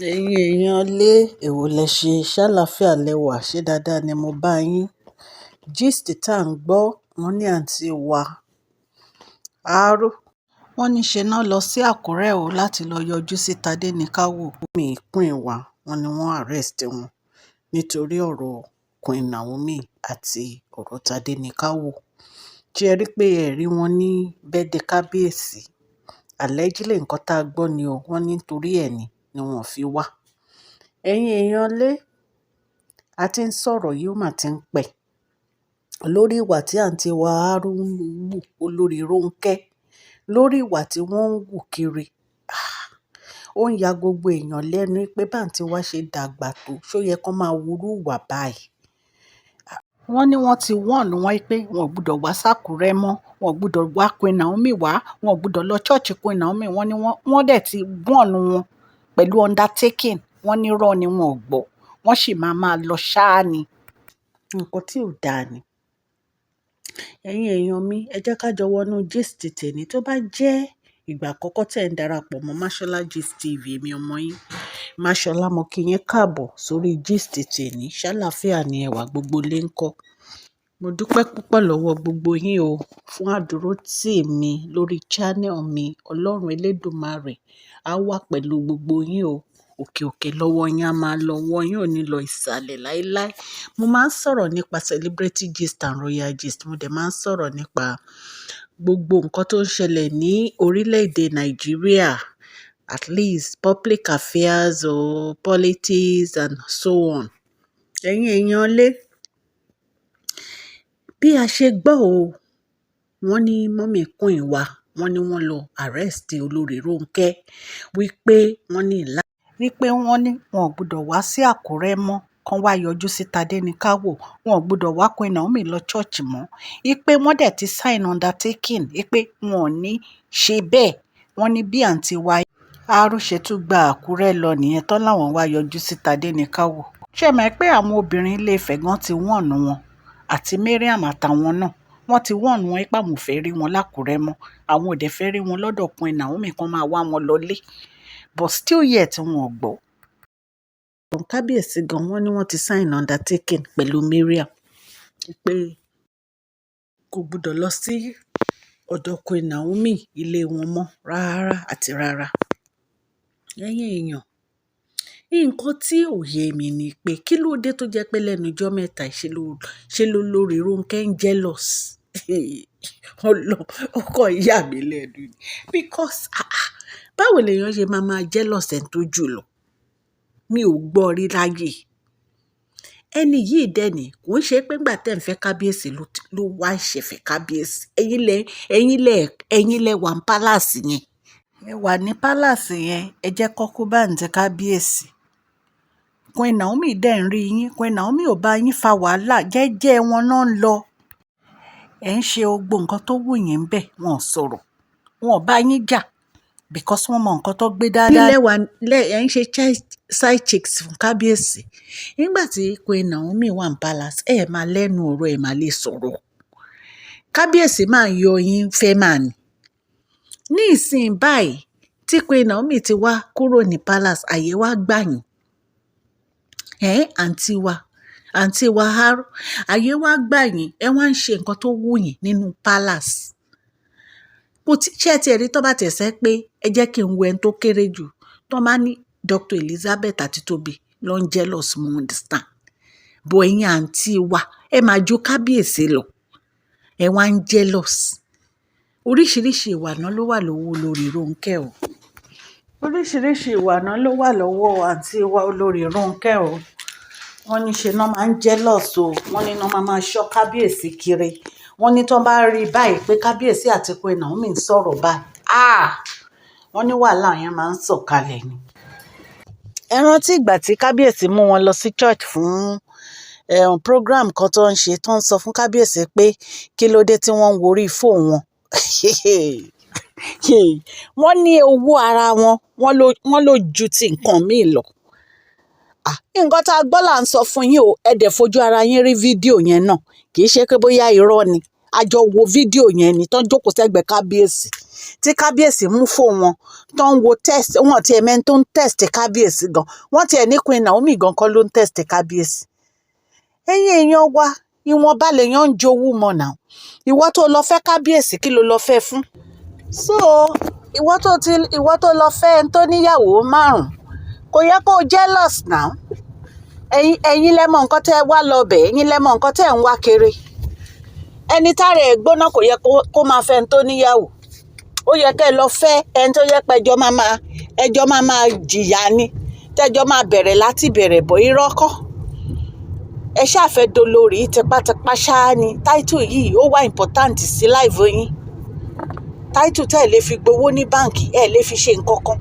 Ẹ̀yin èèyàn lé, èwo lẹ ṣe, ṣàlàáfíà lẹ wà, ṣé dáadáa ni mo bá yín. Gist tá ń gbọ́, wọ́n ní àǹtí wa Aro. Wọ́n ní ṣe ná lọ sí Àkúrẹ́ o láti lọ yọjú sí Tádéníkàwò. Mummy Queen wa, wọ́n ní wọ́n arrest wọn nítorí ọ̀rọ̀ Queen Naomi àti ọ̀rọ̀ Tádéníkàwò. Ṣé ẹ rí pé ẹ rí wọn ní birthday kábíyèsí? Allegedly nǹkan tá a gbọ́ ni o, wọ́n ní nítorí ẹ̀ ni wọ́n fi wá. Ẹ̀yin èèyàn lé, a ti ń sọ̀rọ̀ yìí ó mà ti ń pẹ́. Lórí ìwà tí àǹtí wa Aro ń wù, olórí Ronke, lórí ìwà tí wọ́n ń wù kiri. Ah! Ó ń ya gbogbo èèyàn lẹ́nu pé bá àǹtí wa ṣe dàgbà tó, ṣó yẹ kó máa wúrú ìwà báyìí? Wọ́n ní wọ́n ti warn wọ́n pé wọ́n ò gbọdọ̀ wá sákúrẹ́ mọ́, wọ́n ò gbọdọ̀ wá Queen Naomi wá, wọ́n ò gbọdọ̀ lọ church Queen Naomi. Wọ́n ní wọ́n dẹ̀ ti warn wọn pẹ̀lú undertaking. Wọ́n ní irọ́ ni, wọ́n ò gbọ́. Wọ́n sì máa máa lọ ṣáá ni. Nǹkan tí ò dáa ni. Ẹ̀yin èèyàn mi, ẹ jẹ́ ká jọ wọnú gist tèmi. Tó bá jẹ́ ìgbà àkọ́kọ́ tí ẹ̀ ń darapọ̀ mọ́ Mashola Gist TV, èmi ọmọ yín, Mashola, mo kí yín káàbọ̀ sórí gist tèmi. Ṣàlàáfíà ni ẹwà gbogbo lé ń kọ́. Mo dúpẹ́ púpọ̀ lọ́wọ́ gbogbo yín o fún àdúrótì mi lórí channel mi. Ọlọ́run Elédùmarè á wà pẹ̀lú gbogbo yín o. Òkè òkè lọ́wọ́ yín á máa lọ, ọwọ́ yín ò ní lọ ìsàlẹ̀ láíláí. Mo máa ń sọ̀rọ̀ nípa celebrity gist and royal gist. Mo dẹ̀ máa ń sọ̀rọ̀ nípa gbogbo nǹkan tó ń ṣẹlẹ̀ ní orílẹ̀-èdè Nàìjíríà, at least public affairs or politics and so on. Ẹ̀yin èèyàn lé, bí a ṣe gbọ́ o, wọ́n ní mummy Queen wa, wọ́n ní wọ́n lọ arrest olórí Ronke wípé wọ́n ní wípé wọ́n ní wọn ò gbọdọ̀ wá sí Àkúrẹ́ mọ́, kán wá yọjú sí Tádéníkàwò, wọn ò gbọdọ̀ wá Queen Naomi lọ church mọ́, wípé wọ́n dẹ̀ ti sign undertaking wípé wọn ò ní ṣe bẹ́ẹ̀. Wọ́n ní bí àǹtí wa Aro ṣe tún gba Àkúrẹ́ lọ nìyẹn, tán láwọn wá yọjú sí Tádéníkàwò. Ṣé ẹ mọ̀ pé àwọn obìnrin ilé-ifẹ̀ gan ti warn wọn, àti Mariam àtàwọn náà, wọ́n ti warn wọn pé àwọn ò fẹ́ rí wọn lákùrẹ́ mọ́, àwọn ò dẹ̀ fẹ́ rí wọn lọ́dọ̀ Queen Naomi kan máa wá wọn lọlé, but still yet wọn ò gbọ́. Kábíyèsí gan, wọ́n ní wọ́n ti sign undertaking pẹ̀lú Mariam pé kò gbọdọ̀ lọ sí ọ̀dọ̀ Queen Naomi ilé wọn mọ́ rárá àti rárá. Ẹ̀yin èèyàn, nǹkan tí ò yé mi ni pé kí ló dé tó jẹ́ pé lẹ́nu ọjọ́ mẹ́ta ṣe ló lórí Ronke ń jealous. Ọlọ́run, ó kàn yà mí lẹ́nu ni. Because ah ah, báwo lèèyàn ṣe máa máa jealous ẹni tó jù lọ? Mi ò gbọ́ rí láyé. Ẹni yìí dè ní, kò ń ṣe pé ìgbà tí ẹ̀ ń fẹ́ kábíyèsí ló wá ṣẹ̀fẹ̀ kábíyèsí. Ẹ̀yin lẹ wà ní palace yẹn. Ẹ wà ní palace yẹn, ẹ jẹ́ concubine kábíyèsí. Queen Naomi dẹ̀ ń rí yín. Queen Naomi ò bá yín fa wàhálà, jẹ́jẹ́ wọn náà ń lọ. Ẹ ń ṣe gbogbo nǹkan tó wù yín bẹ́ẹ̀, wọ́n ò sọ̀rọ̀. Wọn ò bá yín jà because wọ́n mọ nǹkan tó gbé dání. Ilé wa lẹ ẹ ń ṣe side chicks fún kábíyèsí. Nígbà tí Queen Naomi wà ní palace, ẹ máa lẹ́nu ọ̀rọ̀, ẹ máa lè sọ̀rọ̀. Kábíyèsí máa ń yọ yín fẹ́ máa ní. Ní ìsìn báyìí tí Queen Naomi ti wá kúrò ní palace, ààyè wá gbà yín. Ẹ̀ àǹtí wa Aro, ààyè wá gbà yín, ẹ wá ń ṣe nǹkan tó wù yín nínú palace. Kò tí, ṣé ẹ ti rí tó bá tiẹ̀ sẹ́ pé ẹ jẹ́ kí n wo ẹni tó kéré jù, tó máa ní Dr. Elizabeth àti Tobi ló ń jealous, mo understand. But ẹ̀yin àǹtí wa, ẹ máa ju kábíyèsí lọ. Ẹ wá ń jealous. Oríṣiríṣi ìwà náà ló wà lọ́wọ́ olórí Ronke o. Oríṣiríṣi ìwà náà ló wà lọ́wọ́ àǹtí wa olórí Ronke o. Wọ́n ní ṣe náà máa ń jealous o. Wọ́n ní náà máa máa ṣọ́ kábíyèsí kiri. Wọ́n ní tí wọ́n bá rí báyìí pé kábíyèsí àti Queen Naomi ń sọ̀rọ̀ báyìí, ah! Wọ́n ní wàhálà yẹn máa ń sọ̀kalẹ̀ ni. Ẹ rántí ìgbà tí kábíyèsí mú wọn lọ sí church fún program kan tó ń ṣe, tó ń sọ fún kábíyèsí pé kí ló dé tí wọ́n ń worí fóònù wọn. Wọ́n ní owó ara wọn, wọ́n ló ju ti nǹkan míì lọ. Ah, nǹkan tá a gbọ́ là ń sọ fún yín o. Ẹ dẹ̀ fojú ara yín rí fídíò yẹn náà. Kì í ṣe pé bóyá irọ́ ni. A jọ wo fídíò yẹn ni tán jókòó sẹ́gbẹ̀ẹ́ kábíyèsí, tí kábíyèsí mú fóònù wọn tó ń wo text. Wọn ti ẹ̀mẹ́ni tó ń text kábíyèsí gan. Wọ́n ti ẹ̀ ní Queen Naomi gan kọ́ ló ń text kábíyèsí. Ẹ̀yin èèyàn wa, ìwọ̀nba lèèyàn ń jowú mọ̀ náà. Ìwọ tó lọ fẹ́ kábíyèsí, kí ló lọ fẹ́ fún? So ìwọ tó lọ fẹ́ ẹni tó níyàwó márùn-ún, kò yẹ kó o jealous now. Ẹ̀yin lẹ mọ̀ nǹkan tẹ́ ẹ wá lọ bẹ̀, ẹ̀yin lẹ mọ̀ nǹkan tẹ́ ẹ̀ ń wá kiri. Ẹni tára ẹ̀ gbóná kò yẹ kó máa fẹ́ ẹni tó níyàwó. Ó yẹ kẹ́ ẹ lọ fẹ́ ẹni tó yẹ pé ẹjọ́ máa jìyà ni, tẹ́jọ́ máa bẹ̀rẹ̀ láti bẹ̀rẹ̀ bọ̀. Irọ́ kọ́. Ẹ ṣáà fẹ́ dolórí tipátipá ṣáá ni. Title yìí ó wà important sí life yín. Title tẹ́ ẹ lè fi gbowó ní báǹkì, ẹ lè fi ṣe nǹkan kan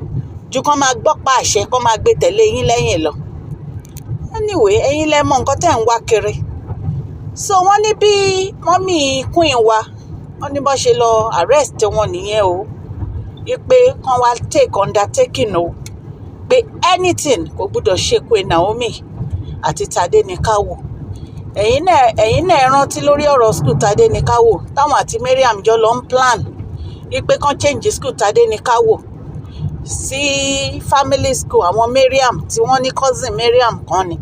ju kán máa gbọ́ pa àṣẹ, kán máa gbé tẹ̀lé yín lẹ́yìn lọ. Anyway, ẹ̀yin lẹ mọ̀ nǹkan tẹ́ ẹ̀ ń wá kiri. So wọ́n ní bí mummy queen wa, wọ́n ní bó ṣe lọ arrest wọn nìyẹn o, wípé kán wá take undertaking o, pé anything kò gbúdọ̀ ṣe Queen Naomi àti Tadéníkàwò. Ẹ̀yin náà rántí lórí ọ̀rọ̀ school Tadéníkàwò táwọn àti Mariam jọ lọ ń plan wípé kán change school Tadéníkàwò sí family school àwọn Mariam tí wọ́n ní cousin Mariam kan ni.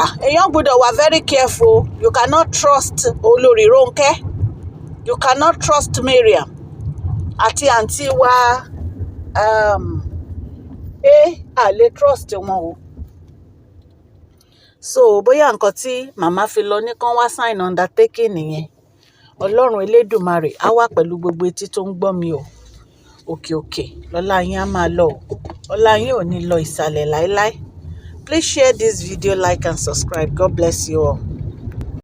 Ah, èèyàn gbọ́dọ̀ wà very careful. You cannot trust Olórí Rónkẹ́, you cannot trust Mariam àti àǹtí wa a lè trust wọn o. So bóyá nǹkan tí màmá fi lọ ní kán wá sign undertaking nìyẹn. Ọlọ́run Elédùmarè á wà pẹ̀lú gbogbo etí tó ń gbọ́ mi o. Òkè òkè lọ́lá yín á máa lọ o. Ọlá yín ò ní lọ ìsàlẹ̀ láíláí. Please share this video, like and subscribe. God bless you all.